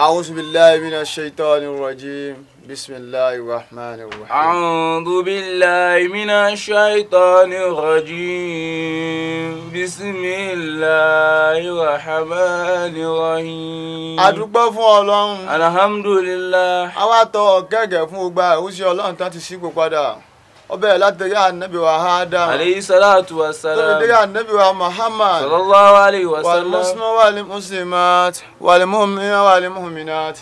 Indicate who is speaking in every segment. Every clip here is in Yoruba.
Speaker 1: A'udhu billahi minash shaitani rrajim. Bismillahir rahmanir rahim.
Speaker 2: A'udhu billahi minash shaitani rrajim. Bismillahir rahmanir rahim.
Speaker 1: A dúpẹ́ fún Ọlọ́run.
Speaker 2: Alhamdulillah.
Speaker 1: A wá tọrọ gẹ́gẹ́ fún gbogbo àrúṣe Ọlọ́run tán ti ṣípò padà. Ó bẹ̀rẹ̀ láti rí Ànábì wa Adam.
Speaker 2: Alayhi salatu wa salam.
Speaker 1: Tó fi dé Ànábì wa Muhammad.
Speaker 2: Sallallahu alayhi wa sallam.
Speaker 1: Wal muslimin wal muslimat wal mu'minina wal mu'minat.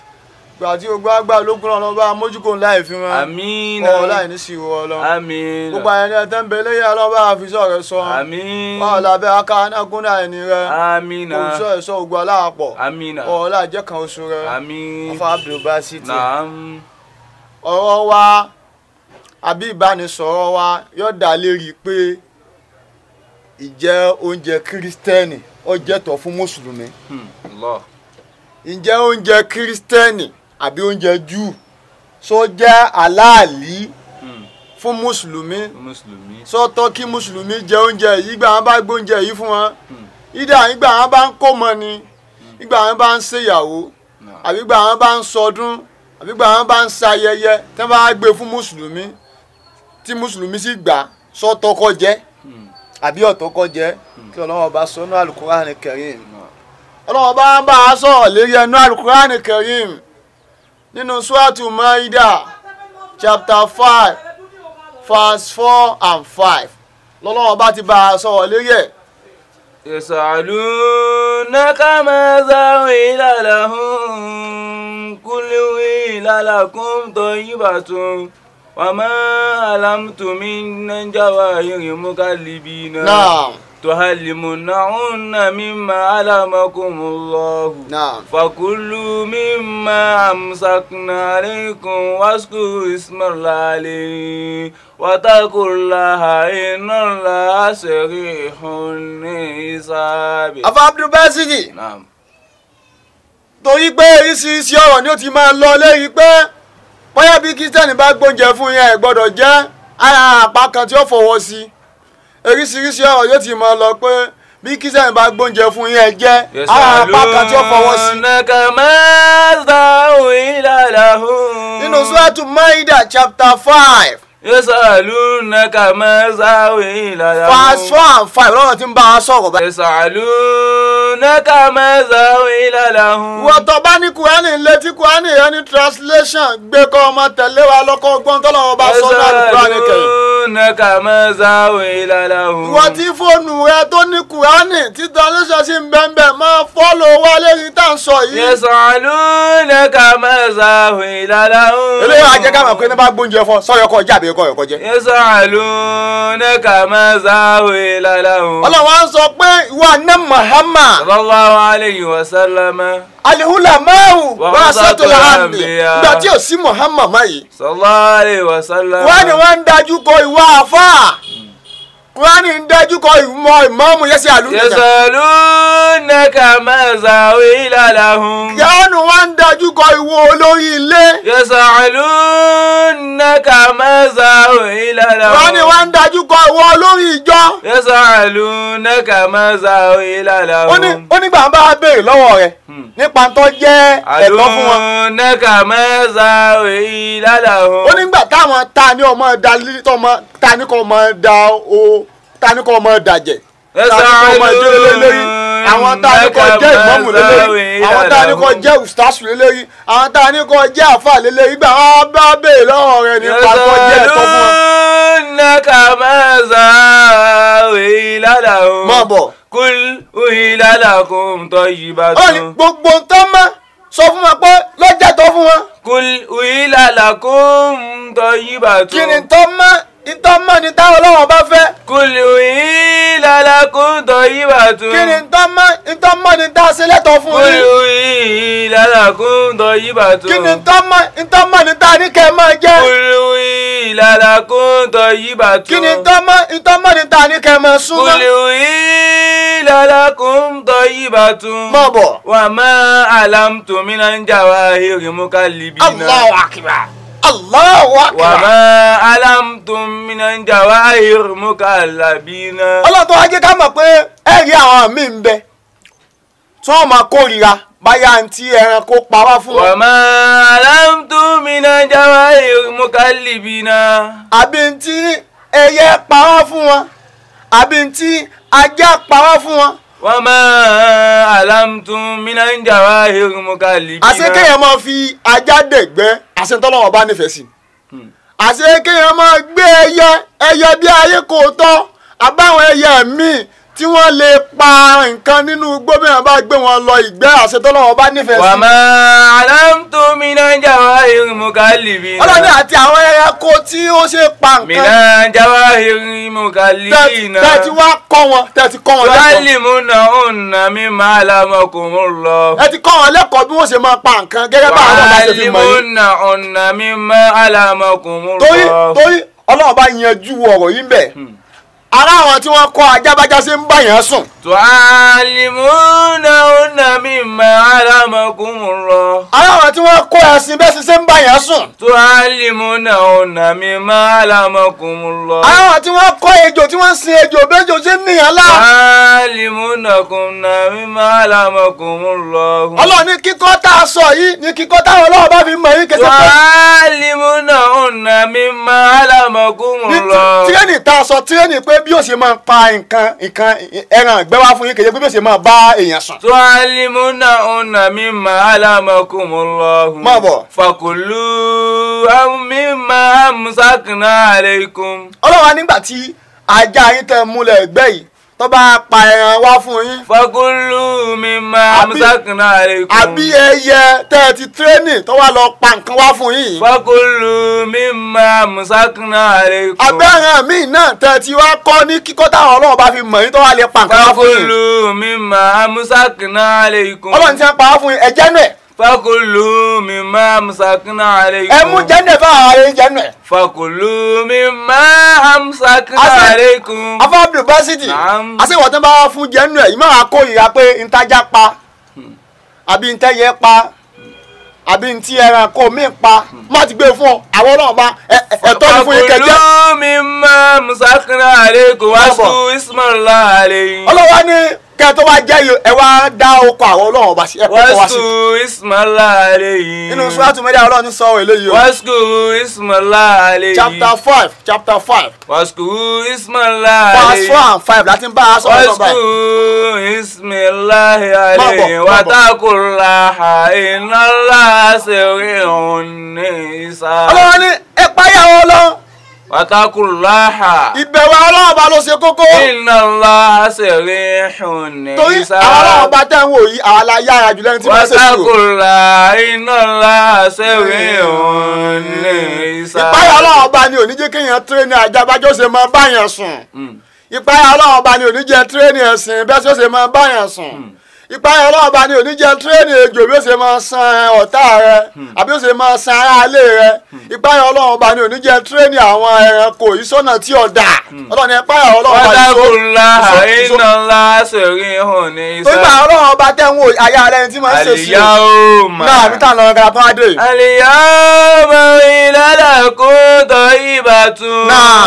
Speaker 1: Gbà tí gbogbo àgbà lókun ọ̀nà bá mójúkò láì fi wọn.
Speaker 2: Àmín.
Speaker 1: Ọ̀ láì ní sí ìwọ Ọlọ́run.
Speaker 2: Àmín.
Speaker 1: Gbogbo àyẹ̀ni ẹ̀tẹ́ ń bẹ lẹ́yìn ọlọ́ba àfisọ́ rẹ̀ sọ.
Speaker 2: Àmín.
Speaker 1: Ọ̀ làbẹ́ akánágún náà ẹni rẹ̀.
Speaker 2: Àmín.
Speaker 1: Òṣìṣọ́ ẹ̀ṣọ́ gbogbo aláàpọ̀.
Speaker 2: Àmín.
Speaker 1: Ọ̀ láì jẹ́ kan oṣù rẹ̀.
Speaker 2: Àmín.
Speaker 1: Ọfà Abdulbasit.
Speaker 2: Naam.
Speaker 1: Ọ̀rọ̀ wa àbí ìbánisọ̀rọ̀ wa yóò dá lérí pé ìjẹ oúnjẹ kírísítẹ́nì ó jẹ́tọ̀ fún mùsùlùmí.
Speaker 2: Allah.
Speaker 1: Ǹjẹ́ oúnjẹ kírísítẹ́nì àbí oúnjẹ júù só jẹ́ àláàlí fún mùsùlùmí? Só tọ́ kí mùsùlùmí jẹ oúnjẹ yìí ìgbà wọn bá gbé oúnjẹ yìí fún wọn? Ìdá ìgbà wọn bá ń kómọ ni, ìgbà wọn bá ń ṣèyàwó, àbí ìgbà wọn bá ń sọdún, àbí ìgbà wọn bá ń ṣayẹyẹ, tí wọ́n bá gbé fún mùsùlùmí tí mùsùlùmí sì gbà, só tọ́ kó jẹ àbí ó tọ́ kó jẹ? Kí Ọlọ́run bá sọ nínú Al-Qur'an Karim. Ọlọ́run bá ń bá a sọ̀rọ̀ lérí ẹnu Al-Qur'an Karim nínú Suratu Maida chapter 5 verse 4 and 5 lọ́lọ́run bá ti bá a sọ̀rọ̀ lérí ẹ̀.
Speaker 2: Yasalunaka madha uhilla lahum qul uhilla lakum tayyibatun wa ma alamtum min jawahiri mukallibina.
Speaker 1: Naam.
Speaker 2: تهلمنهن مما علمكم الله.
Speaker 1: نعم.
Speaker 2: فكلوا مما أمسكنا عليكم واذكروا اسم الله عليه واتقوا الله إن الله سريع الحساب.
Speaker 1: Afa Abdulbasiti.
Speaker 2: Naam.
Speaker 1: Torí pé oríṣiríṣi ọ̀rọ̀ ni ó ti máa lọ lérí pé bóyá bí kírísítẹ́nì bá gbóúnjẹ fún yẹn ẹ̀ gbọ́dọ̀ jẹ́ ara àpá kan tí ó fọwọ́ sí. Oríṣiríṣi ọ̀rọ̀ yóò ti máa lọ pé bí kírísítẹ́nì bá gbóúnjẹ fún yín ẹ jẹ ara apá kan tí ó fọwọ́ sí. Nínú Suratu Maida chapter 5
Speaker 2: Yasalunaka madha uhilla lahum
Speaker 1: verse 4 and 5 lọ́rọ̀ tí ń bá a sọ̀rọ̀ báyìí.
Speaker 2: Yasalunaka madha uhilla lahum.
Speaker 1: Ìwọ tó bá ní Kùránì létí Kùránì yẹn ní translation gbé kọ́ ọmọ tẹ̀lé wa lọ́kọ́ gbọ́n tọ́lọ́wọ́ bá sọ náà Kùránì kẹyìn.
Speaker 2: Yasalunaka madha uhilla lahum.
Speaker 1: Ìwọ tí fóònù rẹ tó ní Kùránì tí translation sì ń bẹ́ẹ̀ máa fọ́lọ̀ wa lérí tá à ń sọ yìí.
Speaker 2: Yasalunaka madha uhilla lahum.
Speaker 1: Eléyìí á jẹ́ ká mọ̀ pé ní bá gbóúnjẹ fún ọ sọ́yọ́ kọ́ jáde kọ́ ẹ̀kọ́ jẹ́.
Speaker 2: Yasalunaka madha uhilla lahum.
Speaker 1: Ọlọ́run á sọ pé ìwọ ní Muhammad.
Speaker 2: Sallallahu alayhi wa sallam.
Speaker 1: Al-ulama'u warasatul anbiya. Ìgbà tí ò sí Muhammad mọ́ yìí.
Speaker 2: Sallallahu alayhi wa sallam.
Speaker 1: Wọ́n ní wọ́n ń dájú kọ ìwọ àfáà. Kùránì ń dájú kọ ìmọ̀ ìmọ̀ọ́mù yẹ́sì àlùmíyà.
Speaker 2: Yasalunaka madha uhilla lahum.
Speaker 1: Kùránì wọ́n ń dájú kọ ìwọ olórí ilé.
Speaker 2: Yasalunaka madha uhilla lahum.
Speaker 1: Kùránì wọ́n ń dájú kọ ìwọ olórí ìjọ.
Speaker 2: Yasalunaka madha uhilla lahum.
Speaker 1: Ó ní gbà ń bá béèrè lọ́wọ́ rẹ̀ nípa tó jẹ́ ẹ̀tọ́ fún wọn.
Speaker 2: Yasalunaka madha uhilla lahum.
Speaker 1: Ó ní gbà táwọn ta ní ọmọ da ta ní kò mọ da o ta ní kò mọ dàjẹ́ ta ní kò mọ jẹ́ lélẹ́yìn àwọn ta ní kò jẹ́ ìmọ̀mù lélẹ́yìn àwọn ta ní kò jẹ́ ustaṣu lélẹ́yìn àwọn ta ní kò jẹ́ àfà lélẹ́yìn gbà wọ́n bá béèrè lọ́wọ́ rẹ̀ nípa tó jẹ́ ẹ̀tọ́ fún wọn.
Speaker 2: Yasalunaka madha uhilla lahum.
Speaker 1: Mọ̀ bọ̀.
Speaker 2: Kul uhilla lakum tayyibatun.
Speaker 1: Ó ní gbogbo nǹkan mọ́ sọ fún wọn pé lọ́jẹ́ tó fún wọn.
Speaker 2: Kul uhilla lakum tayyibatun.
Speaker 1: Kí ni tó mọ́? Ìtọ́ mọ́ ni táwọn Ọlọ́run bá fẹ́.
Speaker 2: Kul uhilla lakum tayyibatun.
Speaker 1: Kí ni ìtọ́ mọ́? Ìtọ́ mọ́ ni tá a ṣe lẹ́tọ̀ọ́ fún yín.
Speaker 2: Kul uhilla lakum tayyibatun.
Speaker 1: Kí ni ìtọ́ mọ́? Ìtọ́ mọ́ ni tá a ní kẹ́ ẹ máa jẹ.
Speaker 2: Kul uhilla lakum tayyibatun.
Speaker 1: Kí ni ìtọ́ mọ́? Ìtọ́ mọ́ ni tá a ní kẹ́ ẹ máa súnmọ́.
Speaker 2: Kul uhilla lakum tayyibatun.
Speaker 1: Mọ̀ bọ̀.
Speaker 2: Wa ma alamtum minal jawahiri mukallibina.
Speaker 1: Allahu akbar. Allahu akbar.
Speaker 2: Wa ma alamtum minal jawahiri mukallabina.
Speaker 1: Ọlọ́run tó wá jẹ́ ká mọ̀ pé ẹ rí àwọn míì ń bẹ Tí wọ́n máa kórìíra báyà ntí ẹranko pa wá fún wọn.
Speaker 2: Wa ma alamtum minal jawahir mukallibina.
Speaker 1: Àbí ntí ẹyẹ pa wá fún wọn, àbí ntí ajá pa wá fún wọn.
Speaker 2: Wa ma alamtum minal jawahir mukallibina.
Speaker 1: Àṣé kéèyàn máa fi ajá dẹ̀gbẹ́, àṣé ntọ́lọ́wọ́ bá nífẹ̀ẹ́ sí. Àṣé kéèyàn máa gbé ẹyẹ ẹyẹ bí ayé kò tọ́, àbáwọn ẹyẹ míì tí wọ́n lè pa nǹkan nínú gómìnà bá gbé wọn lọ ìgbẹ́, àṣẹ tọ́lọ́wọ́ bá nífẹ̀ẹ́ sí.
Speaker 2: Wa ma alamtum minal jawahir mukallibina.
Speaker 1: Ọlọ́ni àti àwọn ẹranko tí ó ṣe pa nǹkan.
Speaker 2: Minal jawahir mukallibina.
Speaker 1: Tẹ́ ti wá kọ́ wọn, tẹ́ ti kọ́ wọn lẹ́kọ̀ọ́.
Speaker 2: Tuallimunahunna mimma allamakumullah.
Speaker 1: Ẹ ti kọ́ wọn lẹ́kọ̀ọ́ bí wọ́n ṣe máa pa nǹkan gẹ́gẹ́ bá àwọn ọba ṣe fi mọ̀ yín.
Speaker 2: Tuallimunahunna mimma allamakumullah.
Speaker 1: Torí Ọlọ́run bá yanjú ọ̀rọ̀ yìí bẹ̀. Ará àwọn tí wọ́n kọ́ ajábájá sí ń bá yẹn sùn.
Speaker 2: Tuallimunahunna mimma allamakumullah.
Speaker 1: Ará àwọn tí wọ́n kọ́ ẹṣin bẹ́ẹ̀ sì ṣe ń bá yẹn sùn.
Speaker 2: Tuallimunahunna mimma allamakumullah.
Speaker 1: Ará àwọn tí wọ́n kọ́ ejò tí wọ́n ń sin ejò bẹ́jò ṣe ń nìyẹn lá.
Speaker 2: Tuallimunahunna mimma allamakumullah.
Speaker 1: Ọlọ́run ní kíkọ́ tá a sọ yìí ní kíkọ́ táwọn Ọlọ́run bá fi mọ̀ yín kẹsẹ̀ pé.
Speaker 2: Tuallimunahunna mimma allamakumullah.
Speaker 1: Tírénì tá a sọ tírénì pé bí ó ṣe máa pa nǹkan ẹran ìgbẹ́ wá fún yín kẹjẹ pé bí ó ṣe máa bá èèyàn sùn.
Speaker 2: Tuallimunahunna mimma allamakumullah.
Speaker 1: Má bọ̀.
Speaker 2: Fakulu mimma amsakna alaykum.
Speaker 1: Ọlọ́run á nígbà tí ajá yín tẹ́ múlẹ̀ ẹ̀gbẹ́ yìí tó bá pa ẹran wá fún yín.
Speaker 2: Fakulu mimma amsakna alaykum.
Speaker 1: Àbí ẹyẹ tẹ́ ẹ ti tírénì tó wá lọ pa nǹkan wá fún yín.
Speaker 2: Fakulu mimma amsakna alaykum.
Speaker 1: Abẹ́ràn míì náà tẹ́ ẹ ti wá kọ́ ní kíkọ́ táwọn Ọlọ́run bá fi mọ̀ yín tó wá lè pa nǹkan wá fún yín.
Speaker 2: Fakulu mimma amsakna alaykum.
Speaker 1: Ọlọ́run ti ń pa wá fún yín ẹ̀jẹ̀ nù ẹ̀.
Speaker 2: Fakulu mimma amsakna alaykum.
Speaker 1: Ẹ mú jẹ́nu ẹ̀ fáwọn ará yín jẹ́nu ẹ̀.
Speaker 2: Fakulu mimma amsakna alaykum.
Speaker 1: Afa Abdulbasiti, àṣẹ ìwọ̀n tó ń bá wá fún jẹ́nu ẹ̀ yìí máa kórìíra pé ntajà pa àbí ntẹ́yẹ pa àbí ntí ẹranko mi pa má ti gbé fún ọ àwọn Ọlọ́run bá ẹ̀tọ́ ni fún yín kẹjẹ.
Speaker 2: Fakulu mimma amsakna alaykum wasku ismallahi alayhi.
Speaker 1: Ọlọ́wọ́ ní kẹ́ tó wá jẹ́ ẹ wá dá oko àwọn Ọlọ́run ọba sí ẹ kọ́kọ́ wá sí.
Speaker 2: Wasku ismallahi alayhi.
Speaker 1: Inú Suratu Maida Ọlọ́run ní sọ eléyìí o.
Speaker 2: Wasku ismallahi alayhi.
Speaker 1: Chapter 5.
Speaker 2: Wasku ismallahi alayhi.
Speaker 1: Verse 4 and 5 láti ń bá a sọ̀rọ̀ báyìí.
Speaker 2: Wasku ismallahi alayhi. Wattaqullaha innallaha sari'un hisab.
Speaker 1: Ọlọ́run ní ẹ páyà Ọlọ́run.
Speaker 2: Wattaqullaha.
Speaker 1: Ìbẹ̀rù Ọlọ́run ọba ló ṣe kókó.
Speaker 2: Innallaha sari'un hisab.
Speaker 1: Torí àwọn Ọlọ́run ọba tẹ́ ń wò yìí àwọn aláyára jù lẹ́ni tí wọ́n ṣe sùúrù.
Speaker 2: Wattaqullaha innallaha sari'un hisab.
Speaker 1: Ìpáyà Ọlọ́run ọba ni ò ní jẹ́ kéèyàn tírénì àjàbájọ́ ṣe máa báyàn sùn. Ìpáyà Ọlọ́run ọba ni ò ní jẹ́ tírénì ẹ̀sìn bẹ́ẹ̀ ṣe máa báyàn sùn. Ìpáyà Ọlọ́run ọba ni ò ní jẹ́ tírénì ejò bí ó ṣe máa san ọ̀tá rẹ àbí ó ṣe máa san aráalé rẹ. Ìpáyà Ọlọ́run ọba ni ò ní jẹ́ tírénì àwọn ẹranko ìsọ̀nà tí ò dà. Ọlọ́run ní ìpáyà Ọlọ́run ọba ní
Speaker 2: Wattaqullaha innallaha sari'un hisab.
Speaker 1: Torí Ọlọ́run ọba tẹ́ ń wo àyà rẹ tí máa ń ṣe sí o. Náà mi tà lọ́rọ̀ gara tó wá dé.
Speaker 2: Al-yawma uhilla lakum tayyibatun.
Speaker 1: Náà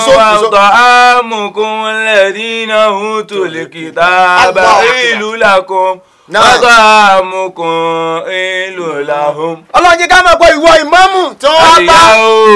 Speaker 2: wa ta'amukum alladhina utul kitaba hillun lakum. Wa ta'amukum hillun lahum.
Speaker 1: Ọlọ́run jẹ́ ká mọ̀ pé ìwọ ìmáàmù tí wọ́n wá bá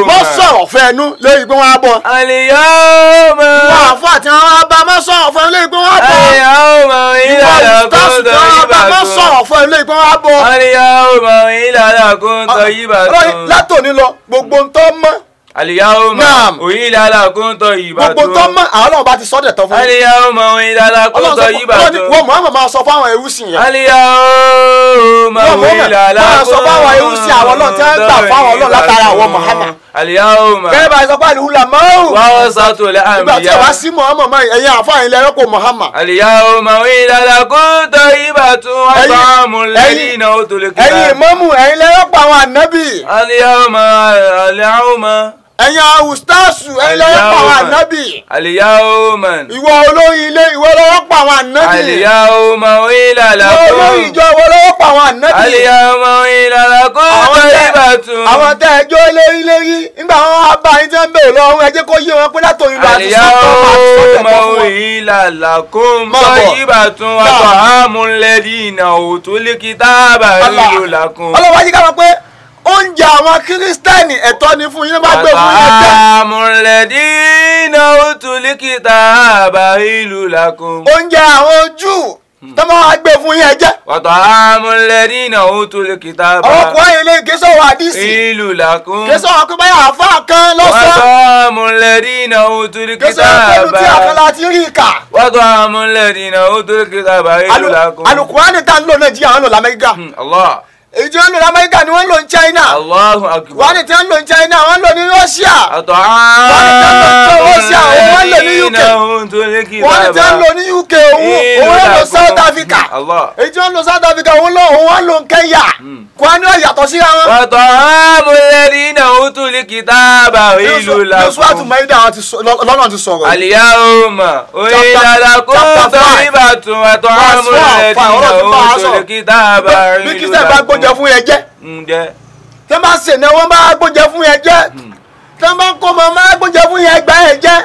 Speaker 1: mọ́ sọ̀rọ̀ fẹ́nu lórí pé wọ́n á bọ̀.
Speaker 2: Al-yawma.
Speaker 1: Ìwọ àfọ́ tí wọ́n wá bá mọ́ sọ̀rọ̀ fẹ́nu lórí pé wọ́n á bọ̀.
Speaker 2: Al-yawma
Speaker 1: Ìwọ
Speaker 2: uhilla lakum
Speaker 1: ìtọ́sù tí wọ́n wá bá mọ́
Speaker 2: tayyibatun.
Speaker 1: sọ̀rọ̀ fẹ́nu lórí pé wọ́n á bọ̀.
Speaker 2: Al-yawma uhilla lakum tayyibatun.
Speaker 1: Ọlọ́run látòní lọ gbogbo ń tọ́ mọ́.
Speaker 2: Al-yawma
Speaker 1: Naam.
Speaker 2: uhilla lakum tayyibatun.
Speaker 1: Gbogbo tó mọ́ àwọn Ọlọ́run bá ti sọ́dẹ̀ tán fún yín.
Speaker 2: Al-yawma uhilla lakum
Speaker 1: Ọlọ́run sọ
Speaker 2: tayyibatun.
Speaker 1: wọ́n Muhammad máa sọ fáwọn ẹrú sìn yẹn.
Speaker 2: Al-yawma
Speaker 1: Wọ́n Muhammad
Speaker 2: uhilla
Speaker 1: máa sọ
Speaker 2: lakum
Speaker 1: fáwọn ẹrú sìn àwọn Ọlọ́run tí wọ́n gbà fáwọn Ọlọ́run látara àwọn Muhammad.
Speaker 2: Al-yawma
Speaker 1: Gẹ́gẹ́ bá a sọ pé àlùhùlà mọ́rùn.
Speaker 2: warasatul
Speaker 1: Ìgbà tí
Speaker 2: anbiya.
Speaker 1: ò bá sí Muhammad mọ́ ẹ̀yin àfáà ilẹ̀ ẹ̀rọ́pò Muhammad.
Speaker 2: Al-yawma uhilla lakum tayyibatun wa
Speaker 1: Ẹ̀yin-
Speaker 2: ta'amul ladhina utul
Speaker 1: Ẹ̀yin
Speaker 2: kitaba.
Speaker 1: ìmáàmù ẹ̀yin lẹ́rọ́pò àwọn ànábì.
Speaker 2: Al-yawma al-yawma
Speaker 1: Ẹ̀yin àwùstáàsù ẹ̀yin lọ́wọ́ pa àwọn ànábì.
Speaker 2: Al-yawma.
Speaker 1: Ìwọ olórí ilé ìwọ lọ́wọ́ pa àwọn ànábì.
Speaker 2: Al-yawma uhilla lakum.
Speaker 1: Ìwọ olórí ìjọ ìwọ lọ́wọ́ pa àwọn ànábì.
Speaker 2: Al-yawma uhilla lakum tayyibatun.
Speaker 1: Àwọn tẹ́ ẹjọ́ lérí lérí nígbà wọn wá bá yín tí wọ́n ń bèrè lọ́wọ́ ẹ jẹ́ kó yé wọn pé látòyìn lọ àti sọ́tọ̀ máa sọ́tẹ̀
Speaker 2: Al-yawma uhilla lakum tayyibatun wa ta'amul ladina utul kitaba hillun lakum.
Speaker 1: Ọlọ́wọ́ ayé ká wọn pé oúnjẹ àwọn kírísítẹ́nì ẹ̀tọ́ ni fún yín bá gbé fún yín jẹ.
Speaker 2: Àmúlẹ̀dínà utul kitaba hillun lakum.
Speaker 1: Oúnjẹ àwọn Júù tó máa gbé fún yín jẹ.
Speaker 2: Àmúlẹ̀dínà utul kitaba.
Speaker 1: Ọkùnrin ilé késọ̀wọ̀ àdìsí.
Speaker 2: Hillun lakum.
Speaker 1: Késọ̀wọ̀ pé báyà àfáà kan lọ́sàn.
Speaker 2: Àmúlẹ̀dínà utul kitaba.
Speaker 1: Késọ̀wọ̀ pẹ̀lú tí àkànlá ti rí ìkà.
Speaker 2: Àmúlẹ̀dínà utul kitaba hillun lakum.
Speaker 1: Àlùkùránì tá ń lò Nàìjíríà ń lò l'Amẹ́ríkà.
Speaker 2: Allah.
Speaker 1: Èyí tí wọ́n ń lò l'Amẹ́ríkà ni wọ́n ń lò ní China.
Speaker 2: Allahu akbar.
Speaker 1: Wọ́n ní tí wọ́n ń lò ní China, wọ́n ń lò ní Russia. Wọ́n ní tí wọ́n ń lò ní Russia, wọ́n ń lò ní UK. Wọ́n ní tí wọ́n ń lò ní UK, òun ń lò South Africa. Èyí tí wọ́n ń lò South Africa, òun ń lò Kenya. Kùránì ó yàtọ̀ síra wọn.
Speaker 2: Àmúlẹ̀dínà utul kitaba hillun lakum.
Speaker 1: Yusuf Maida lọ́nà ti sọ̀rọ̀.
Speaker 2: Al-yawma uhilla lakum tayyibatun wa ta'amul ladina utul kitaba hillun lakum.
Speaker 1: Fún ẹ jẹ tẹ́ bá ṣe náà wọ́n bá gbóúnjẹ fún ẹ jẹ tẹ́ bá kó mọ máa gbóúnjẹ fún yẹn gbà ẹ jẹ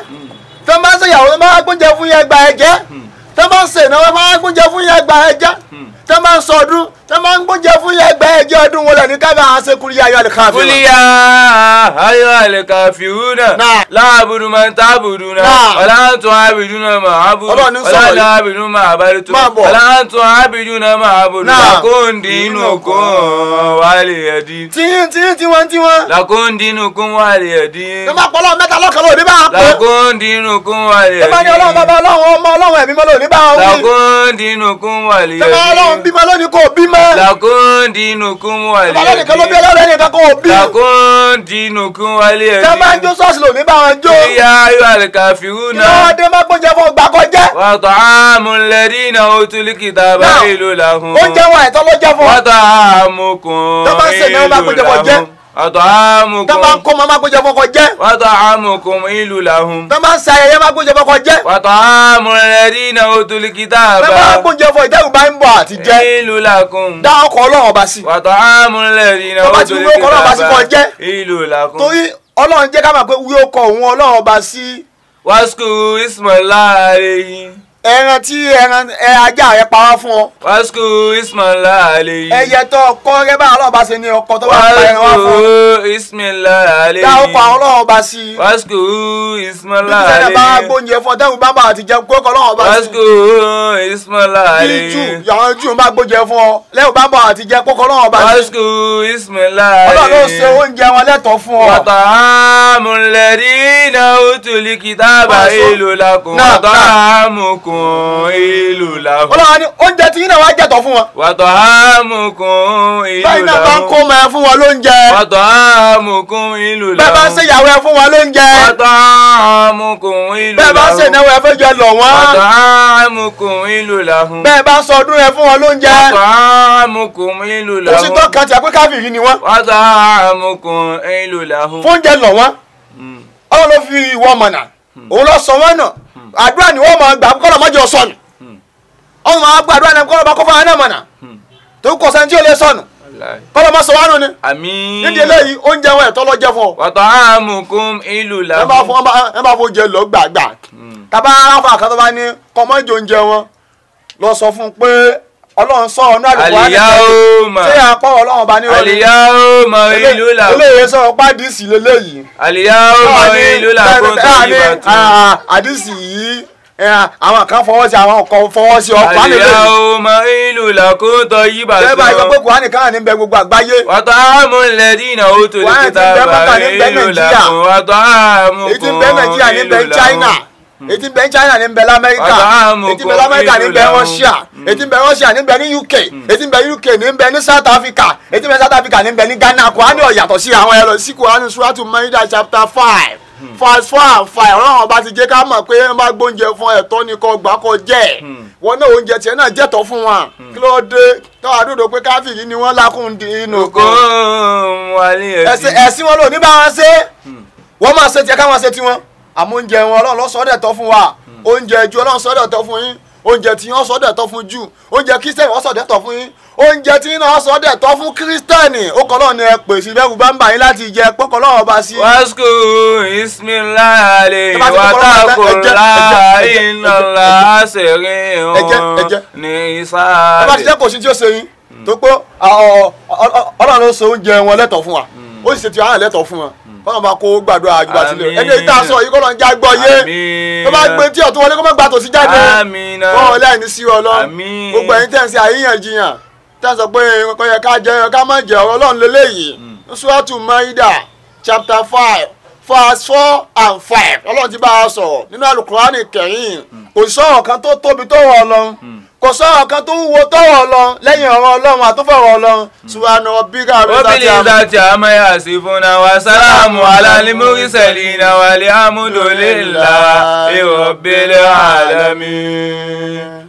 Speaker 1: tẹ́ bá ṣèyàwó wọ́n bá gbóúnjẹ fún yẹn gbà ẹ jẹ tẹ́ bá ṣe náà wọ́n bá gbóúnjẹ fún yẹn gbà ẹ jẹ tẹ́ bá sọdún tẹ́ bá gbóúnjẹ fún yẹn gbà ẹ jẹ ọdún wọn lẹ ní kábà àṣẹ kúrìyà ayọ̀ àlùkàfíà.
Speaker 2: Kúlíyà ayọ̀ àlùkàfíùnà láàbùdù máa ń tábùdù náà wàlá antum àbìdúnà máa àbùdù wàlá àbìdúnà máa àbàdùtù wàlá antum àbìdúnà máa àbùdù lakum dinukum waliya din.
Speaker 1: Tíyín tíyín tiwọn tiwọn.
Speaker 2: Lakum dinukum waliya din.
Speaker 1: Tó máa pọ̀ ọlọ́run mẹ́ta lọ́kàn lóòní bá a pọ̀.
Speaker 2: Lakum dinukum waliya din.
Speaker 1: Tó máa ní ọlọ́run bàbá ọlọ́run ọmọ ọlọ́run ẹ̀mí mọ́ lóòní bá a wí.
Speaker 2: Lakum dinukum waliya din.
Speaker 1: Tó máa ọlọ́run bímọ lónìí kò bímọ.
Speaker 2: Lakum dinukum waliya din.
Speaker 1: Tó máa lónìí kan ló bí ọlọ́run ẹnìkan kò bí.
Speaker 2: Lakum dinukum waliya din.
Speaker 1: Tó máa ń jó ṣọ́ọ̀ṣì lónìí bá wọn jó.
Speaker 2: Ìyá ayọ̀ àlùkàfíùnà.
Speaker 1: Ìlọ́dẹ má gbóúnjẹ fún ọgbà kọjá.
Speaker 2: Wa ta'amul ladina utul kitaba hillun lahum.
Speaker 1: Oúnjẹ wọn ẹ̀tọ́ ló jẹ́ fún
Speaker 2: ọ. Wa ta'amukum
Speaker 1: tó bá ń sè ní wọn bá gbóúnjẹ fún ọ jẹ.
Speaker 2: Wa ta'amukum.
Speaker 1: Tó bá ń kó máa gbóúnjẹ fún ọkọ jẹ.
Speaker 2: Wa ta'amukum hillun lahum.
Speaker 1: Tó bá ń sa ayẹyẹ máa gbóúnjẹ fún ọkọ jẹ.
Speaker 2: Wa ta'amul ladina utul kitaba.
Speaker 1: Tó bá gbóúnjẹ fún ìdẹ́rù bá ń bọ̀ àti jẹ.
Speaker 2: Hillun lakum.
Speaker 1: Dá ọkọ̀ ọlọ́run ọba sí.
Speaker 2: Wa ta'amul ladina utul kitaba. Hillun lakum.
Speaker 1: Torí ọlọ́run jẹ́ ká máa pé wí ó kọ òun ọlọ́run ọba sí.
Speaker 2: Wasku ismaila alayhi.
Speaker 1: Ẹran tí ẹran ajá rẹ pa wá fún ọ.
Speaker 2: Wasku ismaila alayhi.
Speaker 1: Ẹyẹ tó ọkọ rẹ bá ọlọ́run bá ṣe ní ọkọ tó bá pa ẹran wá fún ọ.
Speaker 2: Wasku ismaila alayhi.
Speaker 1: Dá ọkọ àwọn ọlọ́run ọba sí.
Speaker 2: Wasku ismaila alayhi.
Speaker 1: Bí sẹ́ni bá gbóúnjẹ fún ọ dẹ́rù bá bá àti jẹun kókó ọlọ́run ọba sí.
Speaker 2: Wasku ismaila alayhi.
Speaker 1: Bí jù àwọn jù bá gbóúnjẹ fún ọ lẹ́rù bá bá àti jẹ kókó ọlọ́run ọba sí.
Speaker 2: Wasku ismaila alayhi.
Speaker 1: Ọlọ́run ló ṣe oúnjẹ wọn lẹ́tọ̀ọ́ fún ọ.
Speaker 2: Wa ta'amul ladina utul kitaba hillun lakum. Wa ta'amukum hillun lahum.
Speaker 1: Ọlọ́run ní oúnjẹ tí yín náà wá jẹ̀tọ̀ fún wọn.
Speaker 2: Wa ta'amukum hillun lahum.
Speaker 1: Báyìí náà bá ń kó ọmọ ẹ fún wọn lóúnjẹ.
Speaker 2: Wa ta'amukum hillun lahum.
Speaker 1: Bẹ́ẹ̀ bá ń ṣèyàwó ẹ fún wọn lóúnjẹ.
Speaker 2: Wa ta'amukum hillun lahum.
Speaker 1: Bẹ́ẹ̀ bá ń ṣènáwó ẹ fẹ́ jẹ lọ̀ wọ́n.
Speaker 2: Wa ta'amukum hillun lahum.
Speaker 1: Bẹ́ẹ̀ bá ń sọdún ẹ fún wọn lóúnjẹ.
Speaker 2: Wa ta'amukum hillun lahum.
Speaker 1: Kò sí tọ́ka tí a pé káfíìrì ni wọ́n.
Speaker 2: Wa ta'amukum hillun lahum.
Speaker 1: Fóúnjẹ lọ̀ wọ́n. Ọlọ́run ló fi ìwọ mọ̀nà. Òun lọ sọ wọ́n náà. Àdúrà ni wọ́n máa gbà kọ́lọ̀ mọ́jọ sọnù. Ọmọ máa gba àdúrà ni kọ́lọ̀ bá kó fún àwọn mọ̀nà. Tó kọ̀ sẹ́ni tí ó lè sọnù. Kọ́lọ̀ máa sọ wá nù ni.
Speaker 2: Àmín.
Speaker 1: Nídìí eléyìí oúnjẹ wọn ẹ̀tọ́ ló jẹ́ fún ọ.
Speaker 2: Wa ta'amukum hillun lahum.
Speaker 1: Ẹ bá fún oúnjẹ lọ gbàgbà. Tàbá aráfà kan tó bá ní kọ́ mọ́jọ oúnjẹ wọn lọ sọ fún un pé Ọlọ́run sọ ọ̀nà àlùkò
Speaker 2: Al-yawma.
Speaker 1: Ṣé àpọ̀ Ọlọ́run bá ní ọ̀rẹ́?
Speaker 2: Al-yawma hillun lakum.
Speaker 1: Eléyìí sọ̀rọ̀ pàdísì lélẹ́yìí.
Speaker 2: Al-yawma hillun lakum tayyibatun.
Speaker 1: Àdìsí yìí àwọn kan fọwọ́ sí àwọn kan fọwọ́ sí ọkọ̀
Speaker 2: Al-yawma hillun lakum tayyibatun.
Speaker 1: Ṣé báyìí sọ pé Kùránì kan ní bẹ gbogbo àgbáyé.
Speaker 2: Wa ta'amul ladina utul kitaba hillun lakum. Wa ta'amukum
Speaker 1: èyí tí ń bẹ Nàìjíríà ní bẹ China. Èyí tí ń bẹ China ní bẹ l'Amẹ́ríkà. Èyí tí ń bẹ l'Amẹ́ríkà ní bẹ Russia. Èyí tí ń bẹ Russia ní bẹ ní UK. Èyí tí ń bẹ UK ní bẹ ní South Africa. Èyí tí ń bẹ South Africa ní bẹ ní Ghana. Kùránì ó yàtọ̀ sí àwọn ẹlọ sí Kùránì Suratu Maida chapter 5 verse 4 and 5. Ọlọ́run ọba ti jẹ́ ká mọ̀ pé ẹ bá gbóúnjẹ fún ẹ̀tọ́ ni kò gbà kó jẹ́. Wọn náà oúnjẹ tiẹ̀ náà jẹ́tọ̀ fún wọn. Kí ló dé? Táwọn àdúgbò pé káfíìrì ni wọ́n lákùn dín inú kan. Ẹ̀sìn wọn lò ní bá wọn ṣe. Wọ́n máa ṣe tiẹ̀ ká máa ṣe tiwọn. Àmọ́ oúnjẹ wọn Ọlọ́run ló sọ dẹ̀ tọ́ fún wa. Oúnjẹ Júù Ọlọ́run sọ dẹ̀ tọ́ fún yín. Oúnjẹ tí wọ́n sọ dẹ̀ tọ́ fún Júù. Oúnjẹ Kírísítẹ́nì wọ́n sọ dẹ̀ tọ́ fún yín. Oúnjẹ tí wọ́n sọ dẹ̀ tọ́ fún Kírísítẹ́nì. Ó kọ́ lọ́ọ̀ ni ẹ pè sí bẹ́ẹ̀ bá ń bà yín láti jẹ pọ́kọ́ lọ́wọ́ bá sí.
Speaker 2: Wàásù ismilahi wàtàkùnlá ìnàlá sẹ̀rin ní sáà.
Speaker 1: Ẹ bá ti jẹ́ kò sí tí ó ṣe yín tó pé Ọlọ́run ló sọ oúnjẹ wọn lẹ́tọ̀ọ́ fún wa, ó sì ṣe ti àwọn lẹ́tọ̀ọ́ fún wọn. Kọ́nà bá kó gbàdúrà àjùbà sílẹ̀ ẹni èyí tá a sọ yìí kọ́nà ń já gbọ́ yé tó bá gbé tí ọ̀tún wọlé kó má gbà tòsí jáde kọ́ lẹ́yìn sí ọ lọ. Gbogbo ẹ̀yin tẹ̀ ń ṣe àríyànjiyàn tẹ̀ ń sọ pé kò yẹ ká jẹ ká má jẹ ọ̀rọ̀ Ọlọ́run lélẹ́yìí. Suratu Maida chapter 5 verse 4 and 5 Ọlọ́run ti bá a sọ̀rọ̀ nínú Al-Qur'ani Karim. Kò sọ̀rọ̀ kan tó tóbi tó wọ̀ Ọlọ́run, kò sọ̀rọ̀ kan tó wúwo tọ́wọ̀ Ọlọ́run lẹ́yìn ọ̀rọ̀ Ọlọ́run àtúfọ̀rọ̀ Ọlọ́run. Subhana rabbika
Speaker 2: rabbil izzati amma yasifuna wa salamu ala al-mursalina walhamdulillahi rabbil alamin.